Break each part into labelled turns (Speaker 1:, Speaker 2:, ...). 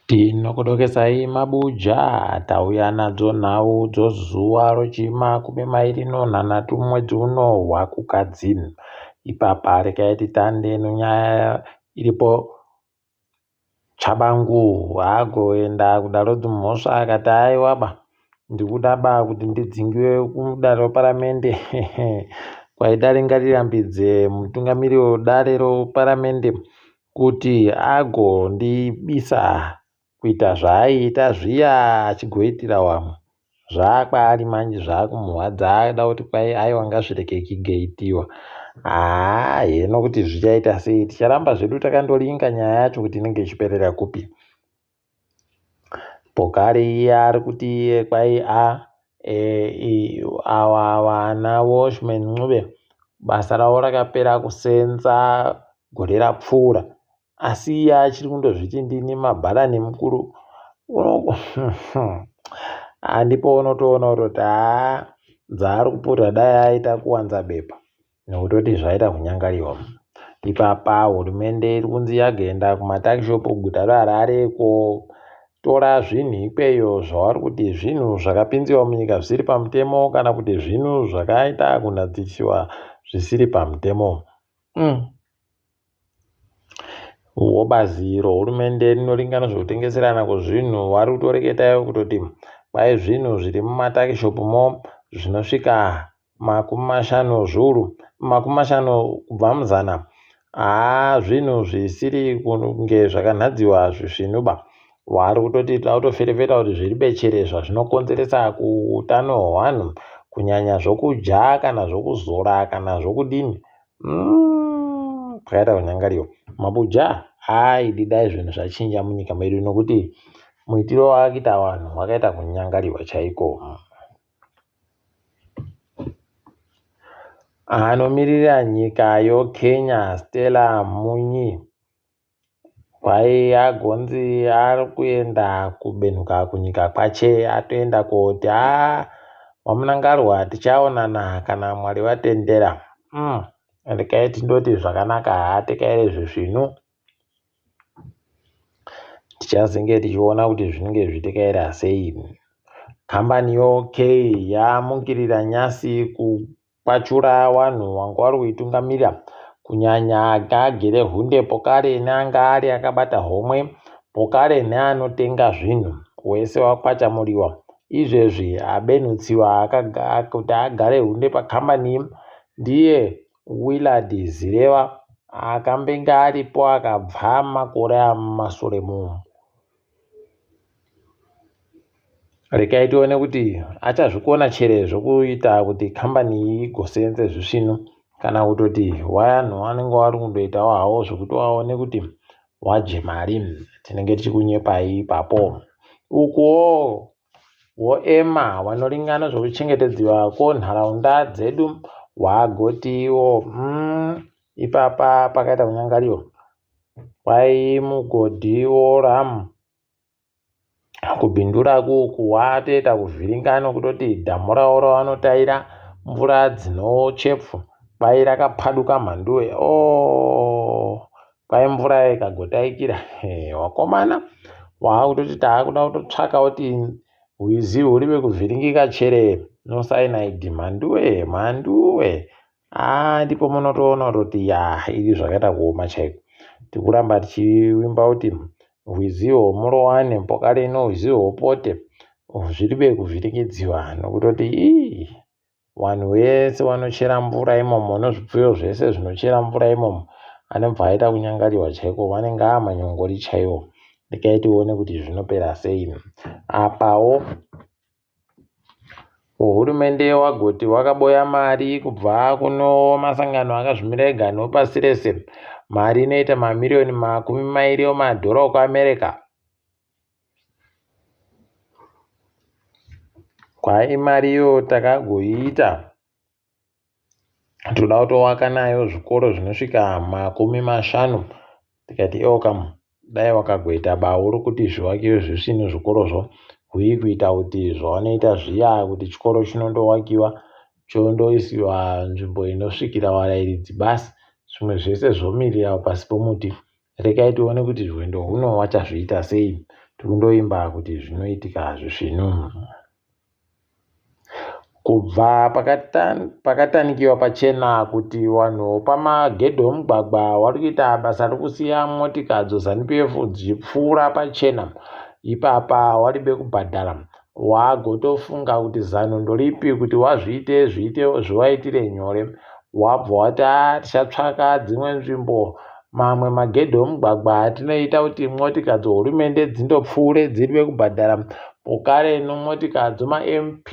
Speaker 1: Tinokudokesai mabuja, tauya nadzo nhau dzozuva rochimakumi mairi nonhanhatu mwedzi uno waKukadzi. Ipapa regai titande nenyaya iripo. Tshabangu agoenda kudare redzimhosva akati aiwaba ndikuda ba kuti ndidzingiwe kudare reparamende kwai dare ngarirambidze mutungamiri wedare reparamende kuti agondibisa kuita zvaaiita zviya achigoitira vamwe. Zvaakwaari manje zvaakumurwadza ada kuti kwai aiwa ngazvirege kigeitiwa. Haa heno kuti zvichaita sei ticharamba zvedu takandoringa nyaya yacho kuti inenge ichiperera kupi. Pokari iye ari kuti iye kwai a ava vana Welshman Ncube basa ravo rakapera kusenza gore rapfuura asi iye achiri kundozviti ndini mabharani mukuru andipo unotoona kutoti haa dzaari kuputa dai aita kuwanza bepa nekutoti zvaita kunyangariwa. Ipapa hurumende iri kunzi yagenda kumatakishopu guta reHarare kotora zvinhu ikweyo zvavari kuti zvinhu zvakapinziwa munyika zvisiri pamutemo kana kuti zvinhu zvakaita kunhadzisiwa zvisiri pamutemo. Wo bazi rohurumende rinoringana zvekutengeserana kwezvinhu vari kutoreketa ivo kutoti kwai zvinhu zviri mumatakishopumo zvinosvika makumi mashanu zviuru makumi mashanu kubva muzana haa zvinhu zvisiri kunge zvakanhadziwa zvisvinuba vari kutoti toda kutoferefeta kuti zviri bechere zvazvinokonzeresa kuutano hwevanhu kunyanya zvokudya kana zvokuzora kana zvokudini Pakaita kunyangariwa mabuja aidi dai zvinhu zvachinja munyika medu nokuti muitiro waakaita vanhu wakaita kunyangariwa chaiko. Anomirira nyika yoKenya Stella Munyi Kwai agonzi ari kuenda kubenhuka kunyika kwache atoenda koti haa vaMunangarwa tichaonana kana Mwari vatendera. Regai tindoti zvakanaka haa tikaire zvisvinu tichazenge tichiona kuti zvinenge zvichitekaira sei. Kambani yoK yamukirira nyasi Kwachura wanhu wanga wari kuitungamira kunyanya anga agere hunde pokare neanga ari akabata homwe pokare neanotenga zvinhu wese wakwachamuriwa izvezvi abenhutsiwa kuti agare hunde pakambani ndiye Willard Zireva akambenge aripo akabva makore amumasure mumu. Regai tione kuti achazvikona chere zvokuita kuti kambani iyi igoseenze zvisvinu kana kutoti vanhu vanenge vari kundoitawo havo zvekuti vaone kuti wadye mari. Tinenge tichikunyepai ipapo. Ukuwo woema vanoringana zvekuchengetedziwa konharaunda dzedu wagotiwo ipapa pakaita kunyangariwa kwai mugodhi woramu Kubindura kuku watoita kuvhiringa nokutoti dhamu ravo ravanotaira mvura dzinochepfu kwai rakapaduka mhanduwe oh kwai mvura ikagotaikira wakomana waakutoti taakuda kutotsvaka kuti hwizi huri vekuvhiringika chere nosainaidhi mhanduwe mhanduwe Haa ndipo munotoona kutoti yaa iri zvakaita kuoma chaiko. Tikuramba tichivimba kuti rwizi homurowane mpoka rino rwizi hopote zviri bekuvhirikidziwa nokutoti ii vanhu vese vanochera mvura imomo nezvipfuyo zvese zvinochera mvura imomo anobva aita kunyangariwa chaiko vanenge amanyongori chaiwo regai tione kuti zvinopera sei apawo Hurumende wagoti wakaboya mari kubva kuno masangano akazvimira ega nepasi rese mari inoita mamiriyoni 20 emadhora okuAmerica. Kwai mari iyo takagoiita Tinoda kutovaka nayo zvikoro zvinosvika 50 tikati iwoka dai wakagoita bawu rokuti zvivakiwe zvisvinu zvikorozvo uye kuita kuti zvavanoita zviya kuti chikoro chinondovakiwa chondoisiwa nzvimbo inosvikira varairidzi basi zvimwe zvese zvomirira pasi pomuti. Regai tione kuti rwendo rwuno vachazviita sei. Tikundoimba kuti zvinoitika zvisvinu. Kubva pakatanikiwa pachena kuti vanhu pamagedhi omugwagwa vari kuita basa rekusiya motika dzoZanu-PF dzichipfuura pachena ipapa waribe kubhadhara wagotofunga kuti zano ndoripi kuti wazviite zviite zviwaitire nyore wabva wati a tichatsvaka dzimwe nzvimbo mamwe magedhi omugwagwa atinoita kuti motika dzohurumende dzindopfuure dziribe kubhadhara pokare nomotika dzomamp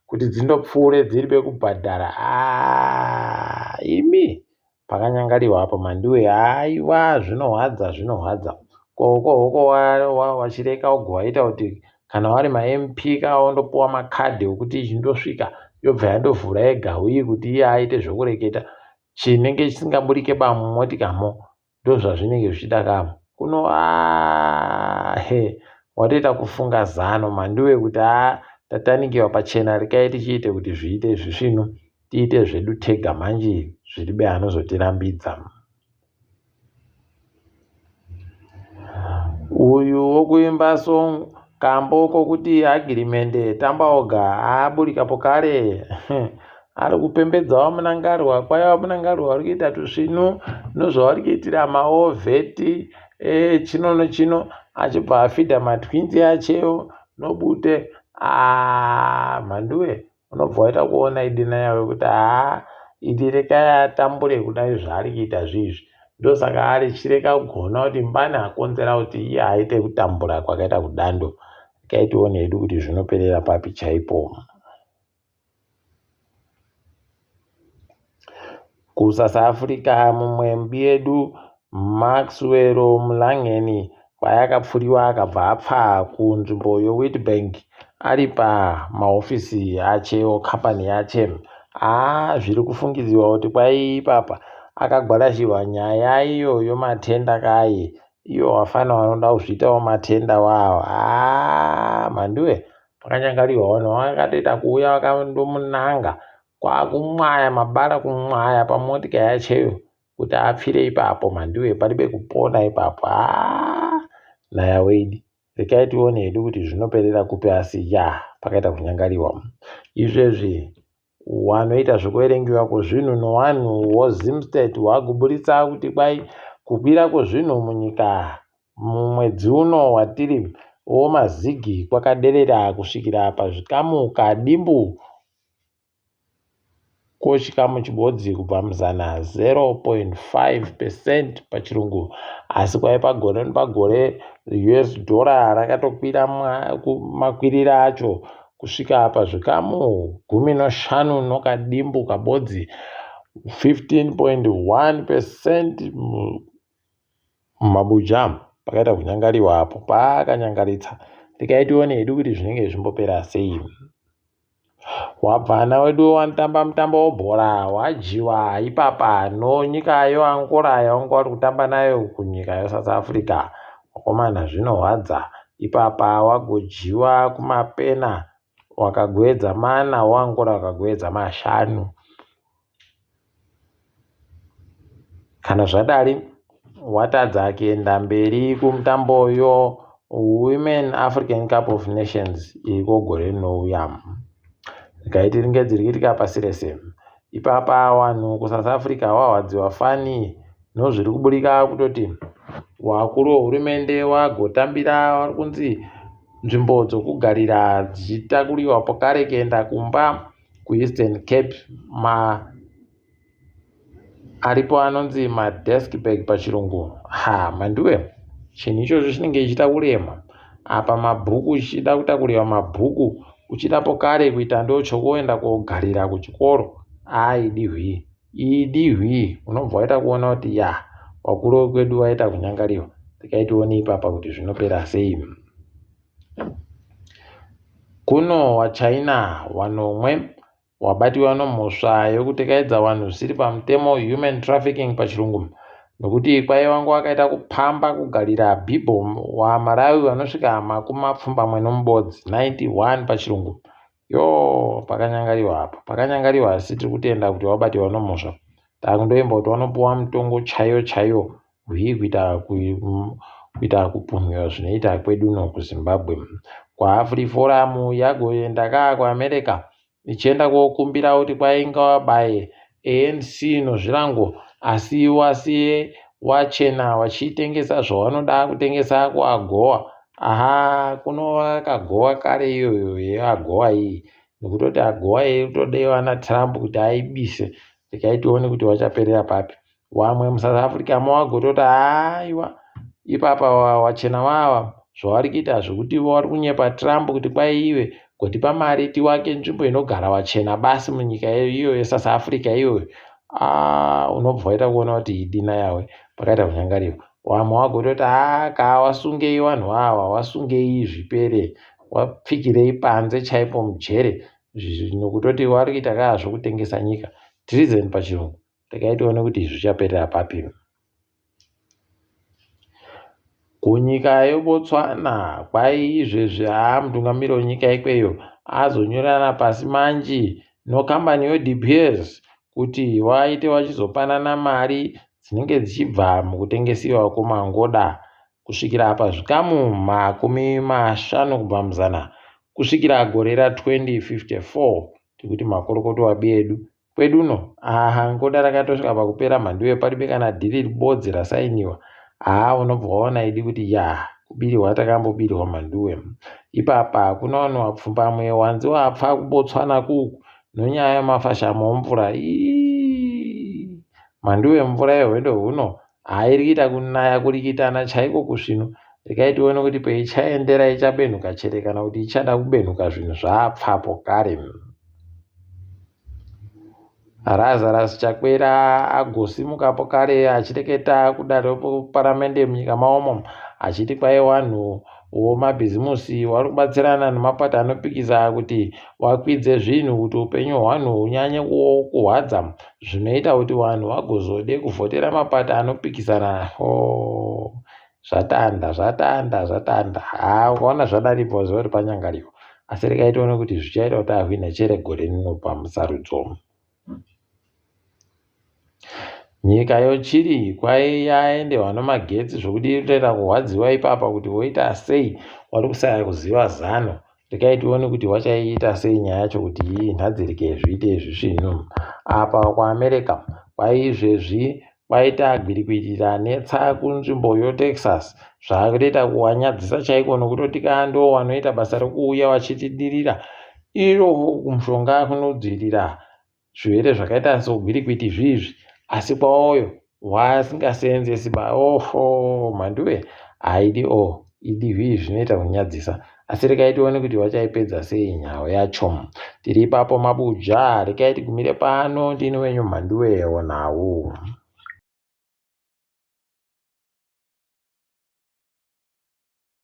Speaker 1: kuti dzindopfuure dziribe kubhadhara ah, imi Pakanyangariwa apo Mhanduwe haiwa zvinohwadza zvinohwadza ko uko hoko wachireka ugo waita kuti kana wari maMP ka wondopuwa makadhi ekuti ichindosvika yobva yandovhura yega huyi kuti iye aite zvekureketa chinenge chisingaburike ba mumotikamo ndozvazvinenge zvichida ka kuno ah, he watoita kufunga zano Mhanduwe kuti haa tatanikiwa pachena rekai tichiite kuti zviite zvisvinu tiite zvedu tega manje zviribe anozotirambidza. Uyu wokuimba song kambo kokuti agirimende tamba oga aburika pokare ari kupembedza vamunangarwa kwai vamunangarwa vari kuita tusvinu nozvavari kuitira maovheti echino nechino achibva afidha matwinzi achewo nobute ah, mhanduwe unobva waita kuona idina yavo yekuti haa idi rekai atambure kudai zvaari kuita zviizvi ndosaka ari chireka kugona kuti mbani akonzera kuti iye aite kutambura kwakaita kudando rekai tione hedu kuti zvinoperera papi chaipo KuSouth Africa mumwe mubiyedu Maxwell Mlangeni kwayakapfuriwa akabva apfa kunzvimbo yeWitbank ari pamahofisi ache okambani yache. Haa zviri kufungidzirwa kuti kwai ipapa akagwarashiwa nyaya iyo yomatenda kai iyo wafana wanoda kuzviitawo matenda wawo. Haa mhanduwe Pakanyangariwa vanhu vakatoita kuuya vakandomunanga kwakumwaya mabara kumwaya pamotika yacheyo kuti apfire ipapo mhanduwe paribe kupona ipapo haa naya weidi rekai tione hedu kuti zvinoperera kupi asi ya pakaita kunyangariwa izvezvi wanoita zvekuverengewa kwezvinhu nowanhu woZimstat waguburitsa kuti kwai kukwira kwezvinhu munyika mumwedzi uno watiri womazigi kwakaderera kusvikira pazvikamu kadimbu kwochikamu chibodzi kubva muzana 0.5 percent pachirungu asi kwai pagore nepagore us dollar rakatokwira makwirira acho kusvika pazvikamu gumi noshanu nokadimbu kabodzi 15.1 percent mumabuja pakaita kunyangariwa apo paakanyangaritsa rekai tione hedu kuti zvinenge zvimbopera sei wabvana wedu wanotamba mutambo webhora wadyiwa ipapa nonyika yoangola yawanga wari kutamba nayo kunyika yesouth africa Vakomana zvinohwadza ipapa wagodyiwa kumapena wakagoedza mana woAngola wakagoedza mashanu. Kana zvadari watadza kuenda mberi kumutambo yo Women African Cup of Nations iriko gore rinouya. Regai tiringe dziri kuitika pasi rese. Ipapa vanhu kuSouth Africa wahwadziwa fani Nozviri kuburika kutoti wakuru wehurumende wagotambira vari kunzi nzvimbo dzokugarira dzichitakuriwa pokare kuenda kumba kuEastern Cape ma aripo anonzi madesk bag pachirungu ha mandiwe chinhu ichocho chinenge chichita kurema apa mabhuku uchida kutakuriwa mabhuku uchida pokare kuita ndochokuenda kogarira kuchikoro aidi hwii Idi hwii unobva waita kuona kuti ya wakuru wekwedu waita kunyangariwa rekai tione ipapa kuti zvinopera sei. Kuno waChina wanomwe wabatiwa nomhosva yokutekaidza vanhu zvisiri pamutemo human trafficking pachirungu nokuti kwaiva wanga wakaita kupamba kugarira bhibho wamalawi vanosvika makumi mapfumbamwe nomubodzi 91 pachirungu Yoo pakanyangariwa apa pakanyangariwa asi tiri kutenda kuti wabatiwa nomhosva takundoimba kuti wanopuwa mutongo chaiyo chaiyo hwii kuita Kuita kupumhiwa zvinoita kwedu uno kuZimbabwe. KwaAfriForum yagoenda kaa kuAmerica ichienda kokumbira kuti kwainga wabaye ANC nozvirango asi wasiye wachena wachitengesa zvawanoda kutengesa kuAGOA. Aha kuno vakagowa kare iyoyo yeAGOA iyi nekutoti AGOA iri kutodiwa naTrump kuti aibise regai tione kuti wachaperera papi. Wamwe muSouth Africa mowagototi haiwa ipapa wachena wava zvavari kuita zvekuti vari kunyepa Trump kuti kwai iwe gotipa mari tiwake nzvimbo inogara wachena basi munyika iyo yeSouth Africa iyoyo. Ah, unobva waita kuona kuti idina yawe pakaita kunyangariro. Wamwe wagototi haa kaa wasungei vanhu ava wasungei zvipere wapfikirei panze chaipo mujere nokutoti wari kuita kaa zvokutengesa nyika treason pachirungu. Regai tione kuti zvichaperera papi. Kunyika yeBotswana kwai izvezvi haa mutungamiri wenyika ikweyo azonyorerana pasi manji nokambani yeDe Beers kuti vaite vachizopanana mari dzinenge dzichibva mukutengesiwa kwemangoda kusvikira pazvikamu 50% kusvikira gore ra2054 tikuti makorokoto abi edu Kwedu uno haa ngoda rakatosvika pakupera mhanduwe paribe kana dhiri ribodzi rasainiwa haa unobva waona idi kuti yaa kubirwa takambobirwa mhanduwe ipapa hakuna vanhu vapfumbamwe wanzi wapfa kuBotswana kuku nonyaya yemafashamo omvura ii mhanduwe mvura yehwendo huno haa iri kuita kunaya kurikitana chaiko kusvinu regai tione kuti peichaendera ichabenhuka chere kana kuti ichada kubenhuka zvinhu zvaapfapo kare. Lazarus Chakwera agosimukapo kare achireketa kudare reparamende munyika mavomo achiti kwai vanhu vomabhizimusi vari kubatsirana nemapato anopikisa kuti wakwidze zvinhu kuti upenyu hwanhu hunyanye kuhwadza zvinoita kuti vanhu vagozode kuvhotera mapato anopikisana. Oh, Zvatanda, zvatanda, zvatanda. Haa ukaona zvadaripo waziva kuti panyangariwa. Asi regai tione kuti zvichaita kuti ahwine chere gore rino pamusarudzo. Nyika yochiri kwai yaendewa nomagetsi zvokuti iri kutoita kurwadziwa ipapa kuti voita sei wari kusaya kuziva zano. Regai tione kuti wachaiita sei nyaya yacho kuti inhadzirike zviite zvisvinu. Apa kuAmerica kwaizvezvi kwaita gwirikwiti ranetsa kunzvimbo yoTexas zvakutoita kuwanyadzisa chaiko nokutoti ka ndo wanoita basa rekuuya vachitidirira iro mushonga kunodzivirira zvirwere zvakaita sogwirikwiti izvizvi asi kwaoyo waasingaseenzesi ba ofo mhanduwe haidi o idi zvii zvinoita kunyadzisa asi regai tione kuti vachaipedza sei nhau yacho tiri ipapo mabuja regai tigumire pano ndini wenyu mhanduwe nhau.